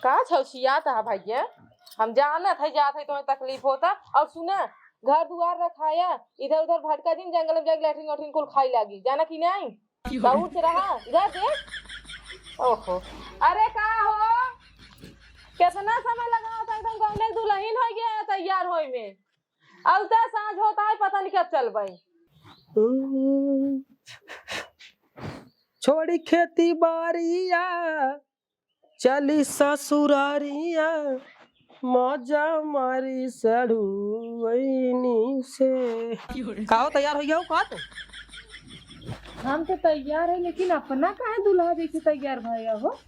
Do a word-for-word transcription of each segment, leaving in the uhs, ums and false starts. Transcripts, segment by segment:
का छौछियात हा भैया? हम जानत है, जात है, तुम्हें तकलीफ होता। और सुना, घर दुआर रखाया, इधर उधर भटका जिन, जंगल में जाके लैट्रिन वैट्रिन कुल खाई लागी, जाना कि नहीं? दौड़ से रहा, इधर देख। ओहो, अरे का हो, कितना समय लगा था, एकदम गौने दुल्हन हो गया है तैयार होए में। अब तो सांझ होता है, पता नहीं कब चलबे। छोड़ी खेती बारिया, चली ससुरारिया, मजा मारी सड़ुआइनी से। का हो, तैयार हो गया हो का तू? हम तो तैयार है, लेकिन अपना काहे दुल्हा जैसे तैयार भया हो?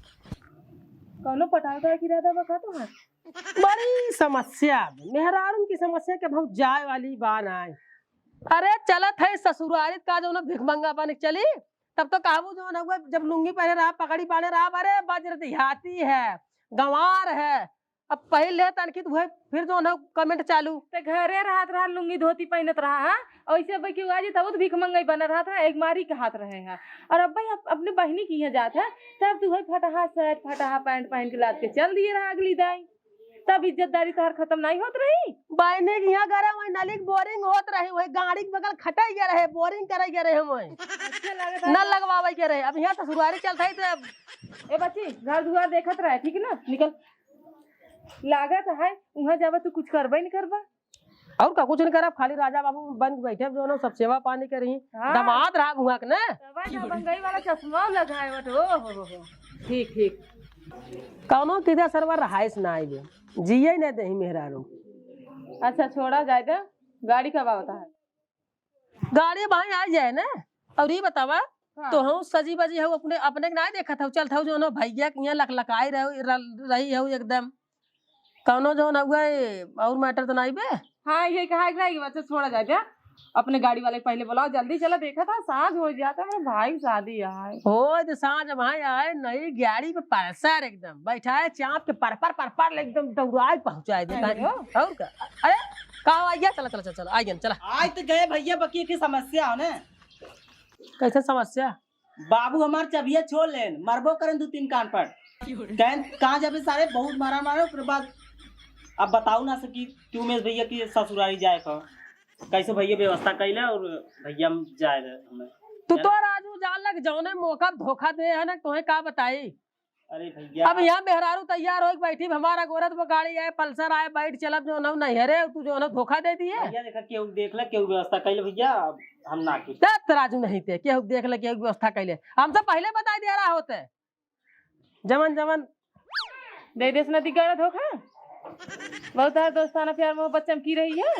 कौनो पटावे का इरादा बा का तुम्हार? बड़ी समस्या बा। मेहरारून की समस्या के बहुत जाए वाली बा नाय। अरे चलत है ससुरारी का, जौन भिखमंगा बन के चली, तब तो कहबू जौन हुआ, जब लुंगी पहने रहा, पगड़ी बांधे रहा, अरे वज्र देहाती है, गंवार है। अब पहले तनखी तो वह फिर जौन है comment चालू। ते घरे रहत रहा, लुंगी धोती पहनत रहा, हाँ? और इसे अब केहू आ जी तब तो भिखमंगई बन रहा था, एक मारी के हाथ रहे हैं। और अब भाई अप-, अपने बहिनी की यहाँ जात है, तब तू भाई फटाहा shirt, फटाहा pant पहन के लाद के चल दिए रहा अगली दाई। तब इज्जतदारी तोहर खत्म नहीं होत रही? बहिनी के यहाँ गरे वही नली के boring होत रही, वही गाड़ी के बगल खटाई गए रहे, boring करे गए रहे हम वही। अच्छा लागत है। नल लगवावे गए रहे, अब यहाँ ससुरारी चलत है तो अब ए बच्ची, घर दुआर देखत रहे, ठीक है ना? निकल। लागत है, उहाँ जाबा तू कुछ करबे नहीं करबा। और का, कुछ नहीं करब, खाली राजा बाबू बन के बैठे, जौन है सब सेवा पानी करी। हाँ। दामाद रहा हुआ के ना। तब दबंगई वाला चश्मा लगाए बट, ओ हो हो हो। ठीक, ठीक। कौनो किधर सरवा रहाइश ना आइबे, जिए नहीं देही मेहरारू। अच्छा, छोड़ा जाए दे, गाड़ी कब आवता है? गाड़ी भाई आ जाए ना। और ये बतावा, हाँ। तो हम सजी बजी हो अपने, अपने के ना देखत हो, चलत हो जौन भैया के यहाँ लकलकाई रहो, र-, रही हो एकदम। कौनो जौन हुआ ए, और matter तो नहीं बे? हाँ, ये कहा कि नहीं, बच्चा छोड़ा जाए दे। अपने गाड़ी वाले के पहले बुलाओ, जल्दी चला, देखा था, सांझ हो जाता है, मेरे भाई की शादी है। हो, तो सांझ भाई आए, नई गाड़ी पे पल्सर एकदम, बैठाए चाप के पर पर, पर पर, एकदम दौड़ाए पहुँचाए दे। अरे। और का? अरे, का हो, आइया, चला, चला, चला, चला, आइया, चला। आज तो गए भैया, बकिया की समस्या हो ना। कैसे समस्या? बाबू हमार चबिया छोड़ लेन, मरबो करन दू तीन कान पर। कहन, "कहाँ जाबे सारे, बहुत मारा मारे।" ओकरे बाद अब बताऊ ना सकी कि उमेश भैया की ससुरारी जाए का। कैसे भैया व्यवस्था कैले और भैया हम जाए रहे हमें। तू तो राजू जान लग जौने मौका धोखा दे है ना, तोहे का बताई। अरे भैया। अब यहाँ मेहरारू तैयार होइके बैठी, हमारा गोरत में गाड़ी आए, पल्सर आए, बैठ चलब जौन है, नहीं अरे तू जौन है धोखा दे दिए। भैया देखा, केहू देख ले, केहू व्यवस्था कैले भैया, अब हम ना की। दे तराजू नहीं ते, केहू देख ले, केहू व्यवस्था कैले। हमसे पहले बताई दे रहा होते। जवन, जवन। दे देस नदी गड़ा धोखा। बहुत तार दोस्ताना प्यार मोहब्बत चमकी रही है।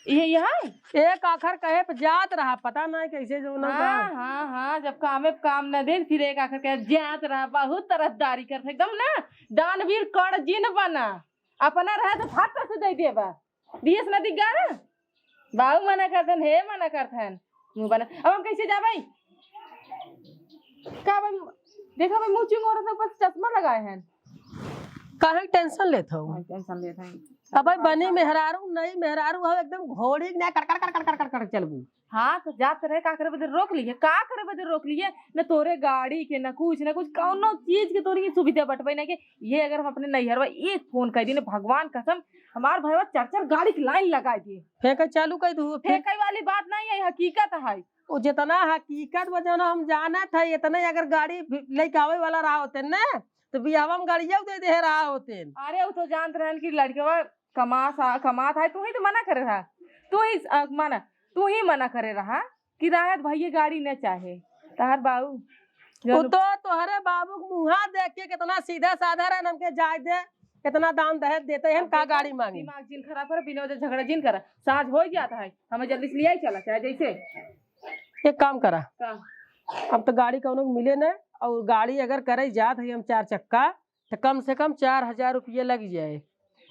ये यहाँ? एक आखर कहे पे जात रहा, पता नहीं कैसे जौन है हाँ, बा। हाँ, हाँ, जब कामे पे काम न दे, फिर एक आखर कहे जात रहा, बहुत तरफदारी करत है, एकदम ना, दानवीर कर्ण जिन बना, अपना रहे तो फट से दे देबा, दिएस नदी गड़ा। बाऊ मना करथन, हे मना करथन, मुँह बना, अब हम कैसे जाबे? का भाई, देखा भाई, मुँह चुंग औरत ऊपर से चश्मा लगाए हैं। काहे tension लेत हऊ? काहे tension लेत हई? अब भाई बनी मेहरारू, नई मेहरारू हऊ, एकदम घोड़ी के ना कड़, कड़, कड़ चलबू। हाँ, तो जात रहे, का करे बदे रोक लिए, का करे बदे रोक लिए? न तोरे गाड़ी के, न कुछ, न कुछ, कौनो चीज के तोरी सुविधा बटबे नहीं के। ये अगर हम अपने नैहरवा एक फोन कर दी, न भगवान कसम, हमार भरवा चार चार गाड़ी की लाइन लगा दिए। फेंके चालू कर दू, फेंक- फेंके वाली बात नहीं है, हकीकत है। वो जितना हकीकत बा, जौन हम जानत है, इतने अगर गाड़ी भी लेके आवे वाला रहा होते न, तो बियाहवा में गाड़िया दे दे रहा होते। अरे, वो तो जानत रहन कि लड़कवा कमा सा, कमात है, तू ही तो मना करे रहा, तू ही, अ, मना, तू ही मना करे रहा कि राहत भैया गाड़ी न चाहे, तहार बाऊ। वो जौन तो तोहरे बाबू के मुँहा देख के कितना सीधा साधा रहे, हमके जाए दे, कितना दान दहेज देते हैं, का देखो, गाड़ी मांगी? दिमाग जिन खराब कर, बिना वजह झगड़ा जिन कर, सांझ हो जाता है, हमें जल्दी से ले आई चला, चाहे जैसे। एक काम करा, का? अब तो गाड़ी कौनो के मिले न, और गाड़ी अगर करे जात है हम चार चक्का, तो कम से कम चार हजार रुपया लग जाए,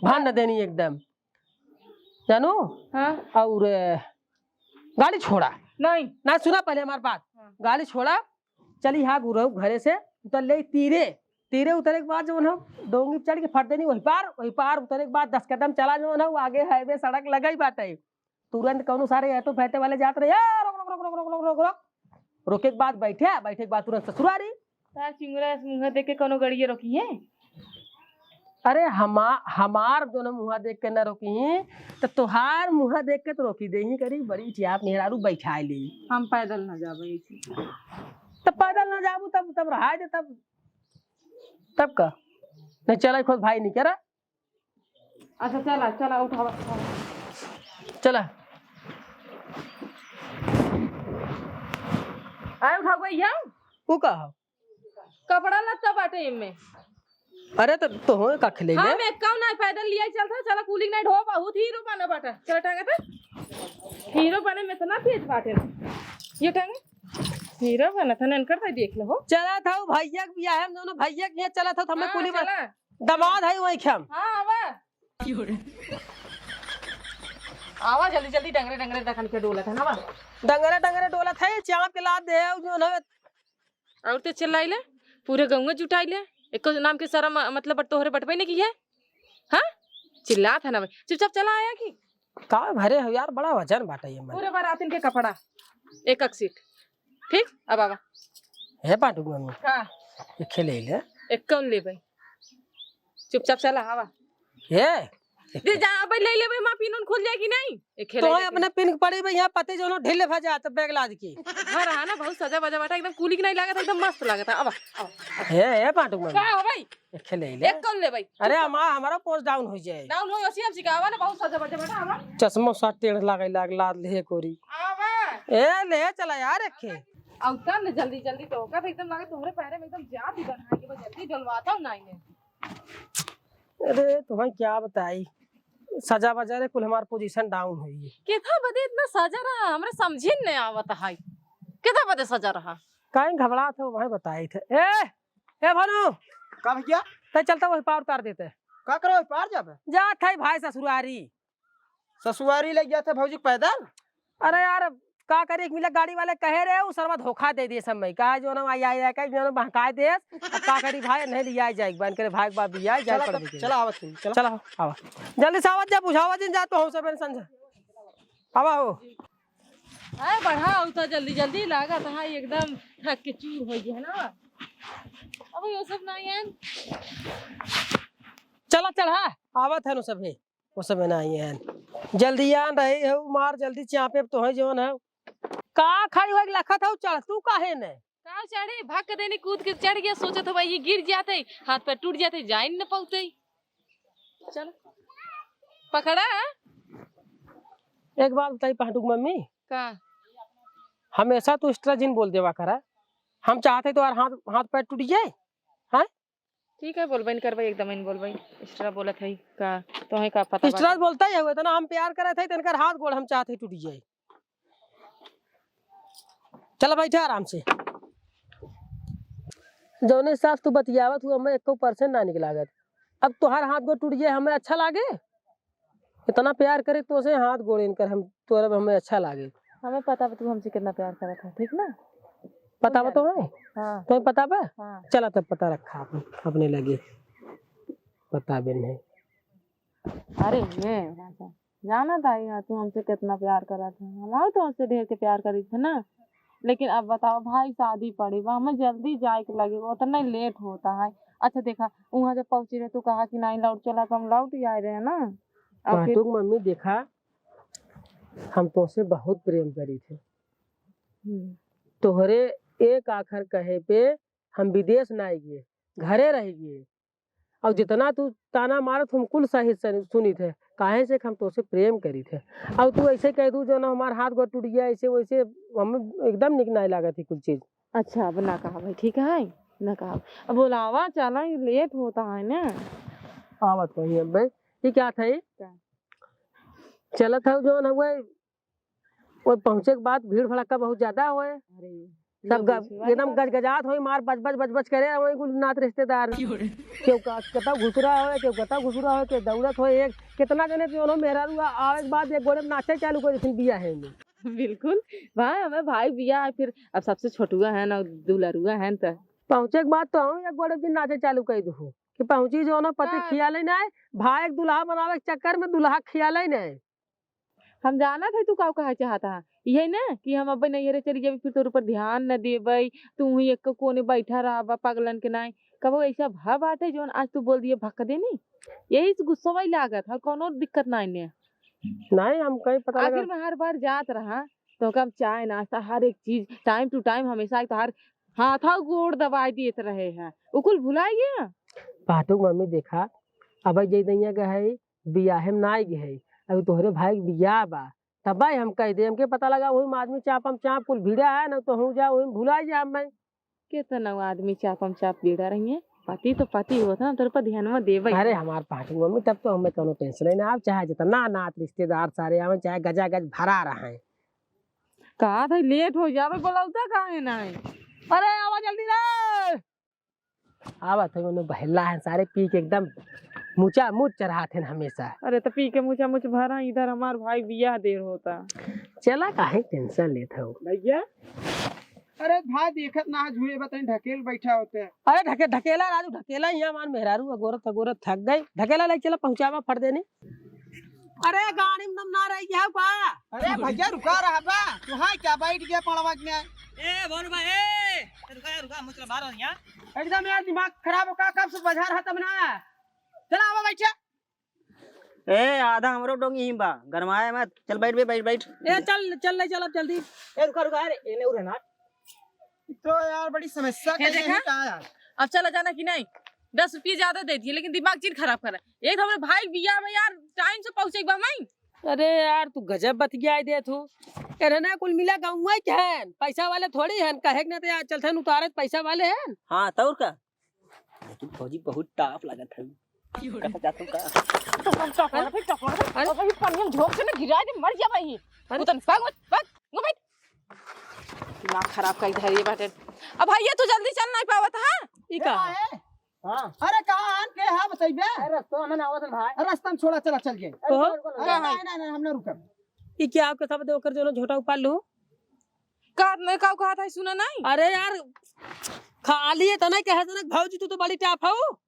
भान न देनी एकदम, जानू? हाँ। और गाड़ी छोड़ा। नहीं। ना, सुना पहले हमार बात। हाँ। गाड़ी छोड़ा, चली हाँ गुरु घरे से उतर ले तीरे, तीरे उतरे के बाद जौन हम डोंगी चढ़ के फट देनी वही पार, वही पार उतरे के बाद दस कदम चला जौन है, वो आगे highway सड़क लगई बाटे। तुरंत कौनो सारे ऑटो फैटे वाले जात रहे, "ए, रोक, रोक, रोक।" रोके के बाद बैठे, बैठे के बाद तुरंत ससुरारी। तार चिंगुरा ऐसे मुँह देख के कौनो गड़िए रोकी है? अरे हमा-, हमार जौन मुँहा देख के न रोकी, त तोहार मुँहा देख के त रोकी देही करी, बड़ी टियाप मेहरारू बैठाए ली। हम पैदल न जाबे ऐसे। त पैदल न जाबू तब, तब रहा दे तब, तब का? नहीं चला खुद भाई नहीं करा। अच्छा चला, चला उठावा, उठावा। चला। आए उठावा भैया। वो का हो? कपड़ा लत्ता बाटे एमे। अरे त तोहू का खेले ले? हम एक कौन नहीं पैदल लिया चलता, चला कूलिंग नहीं ढो, बहुत हीरो बना बाटा। चला टांगा था। हीरो बने में इतना तेज बाटे ना। ये टांगा। हीरो बना था ना, इनकर भाई देख लो हो। चला था भैया के बियाह में दोनों भैया के यहाँ चला था, तो हमें हाँ, कूली बा-, चला। दमाद है वही खेम। हाँ, आवा। आवा जल्दी जल्दी, डंगरे डंगरे दखन के डोलत है ना बा। डंगरे डंगरे डोलत है, चाप के लाद दे, जो ना। और तो चिल्लाइले, पूरे गउँवा जुटाइले, एको नाम के सारा म-, मतलब बट-, तोहरे बटबे नहीं की है। हाँ, चिल्लात है ना भाई, चुपचाप चला आया की। का भरे हो यार, बड़ा वजन बाटा ये मन। पूरे बारातिन के कपड़ा, एक एक सीट। ठीक, अब आवा। हे पांडू मम्मी। हाँ। एक खेले ले। एक कौन ले भाई? चुपचाप चला, आवा। हे? दे जा, अब ले ले भाई, माँ पीनून खुल जाए कि नहीं? एक खेले तो ले अपने पिन पड़ी भाई, यहाँ पति जो ढीले भा जात बैग लाद के। हाँ, रहा ना, बहुत सजा बजा बाटा, एकदम कूलिंग नहीं लागत, एकदम मस्त लागत है। आवा, आवा। हे, हे पांडू मम्मी। का हो भाई? एक खेले ले। एक कौन ले भाई? अरे, हमा-, हमारा पोस्ट डाउन हो जाए। डाउन हो, असी हम सिखावा ना, बहुत सजा बजा बाटा, आवा। चश्मा साट टेढ़ लागे लाग, लाद ले कोरी। आवा। ए, ले चला यार, एक खे। आउ तब न जल्दी जल्दी तो ओकर एकदम लगे तोहरे पैरे में एकदम जात ही बन्हा के बा, जल्दी डलवाता हूँ ना इन्हें। अरे, तुम्हें क्या बताई, सजा बजा रे, कुल हमार पोजीशन डाउन होई है। केथा बदे इतना सजा रहा, हमरा समझे न आवत है। केथा बदे सजा रहा? काहे घबरात हो, वही बताई थे। ए, ए भानु। का भैया? तै चलता वही पार उतार देते। का करो, वही पार जाबे? जा थे भाई ससुरारी। ससुरारी लग गया था भौजी पैदल? अरे यार, का करी, एक मिला गाड़ी वाले कहे रहे, उ सरवा धोखा दे दिए सब में। कहा जो ना आई, आई, आई, कहे जो ना बहकाए दे। अब का करी भाई, नहीं लिया जाए, बन करे भाई बाप लिया जाए चला पड़ तब, गई। चला आवत हूँ, चला। चला, आवा। जल्दी से आवत जा, बुझावा जिन जा तो हम सब समझा। आवा हो। अरे बढ़ा उतर जल्दी जल्दी, लागत है एकदम थक के चूर हो गया है ना। अब ये सब नहीं है। चला चढ़ा, आवत है नु सभे। वो सब ना आई हैं। जल्दी आन रही है, मार जल्दी चापे तो है जवन है। का खड़ी होके लखत हो, चढ़ तू काहे ने? का चढ़ी, भक देनी कूद के चढ़ गया, सोचत हो भाई ये गिर जाते, हाथ पैर टूट जाते, जाइन न पाउते। चल पकड़ा। एक बात बताई पहाटुक मम्मी। का? हमेशा तू एक्स्ट्रा जिन बोल देवा करा। हम चाहते तो यार हाथ, हाथ पैर टूट जाए। हाँ? ठीक है, बोलबे न करबे, एकदम ही न बोलबे। एक्स्ट्रा बोलत है का? तोहे का पता एक्स्ट्रा बाटे? बोलता ही है, इतना हम प्यार करत है, तो इनकर हाथ गोड़ हम चाहते टूट जाए। चल बैठे आराम से। जौने हिसाब से तू बतियावत हुआ, हमें एको परसेंट ना निक लागत। अब तोहार हाथ गोड़ टूट जाए, हमें अच्छा लागे? इतना प्यार करे तो से हाथ गोड़ इनकर हम तोरा हमें अच्छा लागे। हमें पता बा तू हमसे कितना प्यार करत है, ठीक ना? पता बा तो है? हाँ। तो पता बा? हाँ। चला तब पता रखा अपन, अपने लगे। पता बे नहीं। अरे ये राजा, जाना था यार तू हमसे कितना प्यार करत है, हम तो हमसे ढेर के प्यार करी थे ना। लेकिन अब बताओ भाई, शादी पड़ी बा, हमें जल्दी जाए के लगे, उतना लेट होता है। अच्छा देखा, वहाँ जब पहुँची रहे तू कहा कि नहीं लौट चला, तो हम लौट ही आए रहे ना। और फिर पाटुक मम्मी देखा, हम तोसे बहुत प्रेम करी थे। हम्म। तोहरे एक आखर कहे पे हम विदेश ना गए, घरे रह गए। और जितना तू ताना मारत, हम कुल सही सही सुनी थे, काहे से कि हम तोसे प्रेम करी थे। और तू ऐसे कह दू जो ना हमार हाथ गोड़ टूट गया, ऐसे वैसे, हम एकदम निक नहीं लागत है कुल चीज। अच्छा, अब ना कहा भाई, ठीक है, ना कहा। अब बोलावा चला, ये लेट होता है ना। आवत वही अब भाई, ये क्या था ये? क्या? चलत है जो ना हुआ, वो पहुँचे के बाद भीड़ भड़क्का बहुत ज्यादा होए। अरे, सब लोग ग-, रिश्तेदार एकदम बात गजगजात होई, मार बज बज बज बज करे, वही कुल नात रिश्तेदार। क्यों रे? केहू का, केहू घुसरा होए, केहू कता घुसरा होए, केहू दौड़त होए, एक कितना जने तो उन्होंने मेहरारू आ-, आवे के बाद एक गोड़े में नाचे चालू कर देथिन बियाहे में। बिल्कुल। भाई, हमें भाई बियाह है, फिर अब सबसे छोटुआ है ना, दुलरुआ है न त। पहुँचे के बाद तो हम एक गोड़े दिन नाचे चालू कर दू कि पहुँची जो ना पति हाँ। खियाले ना, भाई एक दुल्हा बनावे के चक्कर में दुल्हा खियाले ना। हम जानत है तू का कहे चाहत है, यही ना कि हम अब नैहरे चली जाबे, फिर तोर ऊपर ध्यान न देबे, तू ही एक कोने बैठा रहबा, पगलन के नाई। कबो ऐसा भा बाटे जौन आज तू बोल दिए भक देनी? यही से गुस्सा वही लागत है, कौनो दिक्कत ना इन्हें। नहीं, हम कहीं पता लगा। आखिर में हर बार जात रहा तो कब चाय नाश्ता हर एक चीज time to time हमेशा तो हर हाथा गोड़ दबाई देत रहे हैं, उ कुल भुलाई गया। पाटू मम्मी देखा, अब जे दैया गए बियाहे में ना गए, अभी तोहरे भाई के बियाह बा, तब भाई हम कह दे, हमके पता लगा वही में आदमी चापम चाप कुल भिड़ा है ना, तो हूँ जा वही में भुला जा मैं। केतना आदमी चापम चाप भिड़ा रही है, पति तो पति होत ना, तोर पर ध्यान में देवे। अरे हमार पाटू मम्मी, तब तो हमें कोनो tension ही ना, आप चाहे जितना नात रिश्तेदार सारे आवे, चाहे गजा गज भरा रहे। का था लेट हो जावे, बोलौता काहे ना है? अरे आवा जल्दी रे। आवत है, उन्हें बहला है, सारे पी के एकदम मुचा मुच चढ़ात हैं हमेशा। अरे तो पी के मुचा मुच भरा, इधर हमार भाई बियाह देर होता। चला काहे tension लेत हो? भैया, अरे भाई देखत ना झूले बताई ढकेल बैठा होते। अरे ढके-, ढकेला राजू, ढकेला, यहाँ हमार मेहरारू अगोरत अगोरत थक गई, ढकेला ले चला पहुँचावा फट देने। अरे गाड़ी में दम ना रही है का? अरे भैया रुका रहा बा, तू हाँ क्या बैठ गया पड़वा में? ए बोल भाई, ए रुका यार, रुका, मुझे बाहर हो यहाँ। एकदम यार दिमाग खराब हो का, कब से बाजार है तब ना। चला आवा बैठा। ए आधा हमरो डोंगी ही बा, गरमाए मत, चल बैठ बे, बैठ बैठ। ए चल चल ले चल अब जल्दी। ए रुका रुका, अरे इन्हें उरे ना। तो यार बड़ी समस्या ये का देखा? यही का यार। अब चला जाना कि नहीं? दस रुपये ज्यादा दे दिए, लेकिन दिमाग चीज खराब करा। एक तो हमरे भाई बियाह में यार time से पहुँचे एक बार मैं। अरे यार, तू गजब बतियाई देत हो। अरे ना, कुल मिला गाँव के हैं, पैसा वाले थोड़ी हैं, कहे के ना तो यार चलते हैं उतारे, पैसा वाले हैं। हाँ, तो और का? लेकिन भौजी बहुत top लागत है। कहाँ जात हो का? टकला, टकला, अरे? फिर टकला, अरे? अबे पनिया में झोंक से ना गिरा दे, मर जा भाई। अरे? उतन, भाग मत, भाग, नो बैठ। दिमाग खराब कर धरिए बाटे। अब भैया तू जल्दी चल नहीं पावत, हाँ? ई का? ए, हाँ। अरे कहाँ आन के है बतइबे? अरे रस्ता में ना आवत है भाई। अरे रस्ता में छोड़ा, चला चल गए। तो? अरे, कहाँ है? नहीं, नहीं, नहीं, हम ना रुकब। ई क्या आपके सब दे ओकर जो झोटा उपाड़ लो? का, मैं का कहा था, सुना नहीं? अरे यार, खाली है तो नहीं कहे थे ना, भौजी तू तो बड़ी top हो।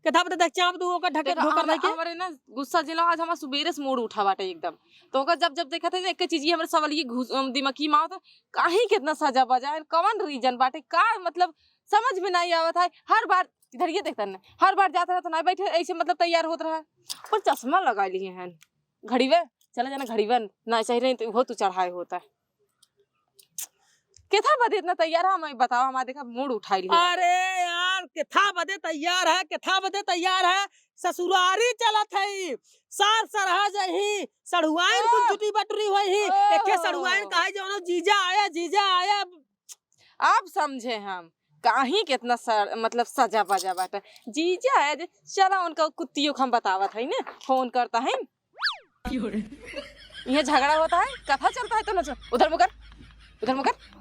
के था बता देख चाप दू ओकर ढके देखा, ढोकर हम, नहीं के। हमरे ना गुस्सा जिला आज हमार सुबेरे से mood उठा बाटे एकदम। तो ओकर जब जब देखा था ना एक चीज ये हमरे सवाल ये घुस, अम, दिमागी में आवत है, काहे कितना सजा बजा है, कौन reason बाटे, का मतलब समझ में नहीं आवत है। हर बार इधर ये देखता ना, हर बार जात रहा तो ना बैठे ऐसे मतलब तैयार होत रहा, पर चश्मा लगा लिए हैं घड़ीवे, चला जाना घड़ीवे ना चाहिए नहीं तो वो तू चढ़ाए होता है। केथा बदे इतना तैयार है, हमें बताओ, हमारे देखा mood उठाई लिया। अरे यार, केथा बदे तैयार है, केथा बदे तैयार है, ससुरारी चलत है, सार सरहा जही, सड़ुआइन कुल ओह। जुटी बटुरी हुई ही, एके ओह। सड़ुआइन कहे जौनो जीजा आया, जीजा आया। अब समझे हम, काहे कितना स-, मतलब सजा बजा बाटे। जीजा आया जे, चला उनका कुत्तियों को हम बतावत है ने, phone करता है। ये झगड़ा होता है, कथा चलता है, तो न चल-, उधर मुकर, उधर मुकर।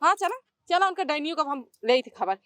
हाँ, चला, चला, उनका डाइनियों का हम ले आई थी खबर।